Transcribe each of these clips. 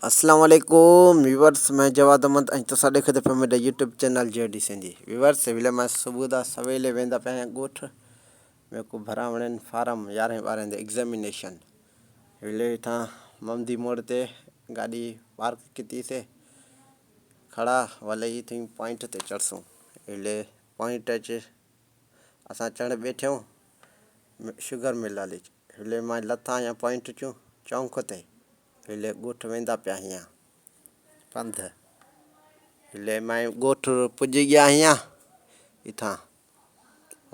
اسلام عليڪم ويورس میں جواد احمد ۽ تسان ڏيکدي پيو ميڏا YouTube channel J D Sindhi viewers ويلي میں صبح دا سويلي ویندا پيا آهيان ڳوٺ ميڪو کو ڀراوڻين فارم يارهين ٻارهين the examination ويلي اتان ممدي موڙ تي گاڏي پارڪ کتي سي کڙا ولي اتي پوائنٽ تي چڙسون ويلي پوائنٽ اچ اسان چڙھ ٻيٺيون شگر مل والي ويلي مان لٿا آهيان پوائنٽ چون چونڪ تي هلي ڳوٺ ويندا پيا هيان پنڌ هلي مائي ڳوٺ پڄي گيا هيان اتان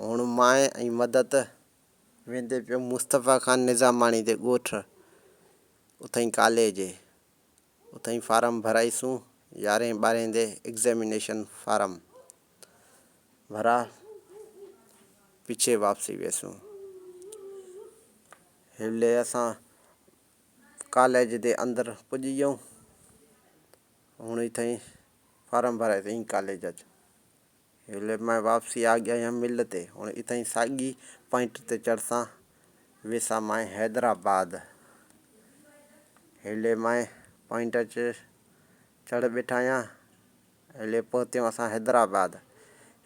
هڻ مائي ۽ مدد ويندي پيو مصطفيٰ خان نظاماڻي the ڳوٺ اتائين ڪاليج اتائين فارم ڀرائيسون يارهين ٻارهين the examination form ڀرا پڇي واپسي ويسون هلي اسان ڪاليج the اندر پڄي ڳيون هن اٿئي فارم ڀرائي اٿئي ڪاليج اچ هلي مان واپسي آ گيا آهيان مل تي هن اٿئي ساڳي پوائنٽ تي چڙسان ويسا مان حيدرآباد هلي مان پوائنٽ اچ چڙهه ٻيٺا آهيان هلي پهتيون اسان حيدرآباد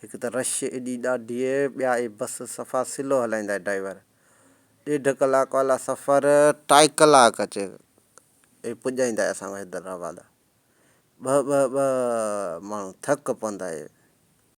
هڪ ته رش ايڏي ڏاڍي ٻيا اي بس صفا سلو هلائيندا ڊرائيور ڏيڍ ڪلاڪ والا سفر ٽائي ڪلاڪ اچي اي پڄائيندا اسان کي حيدرآباد ٻه ٻه ٻه ماڻهو ٿڪ پوندا اي.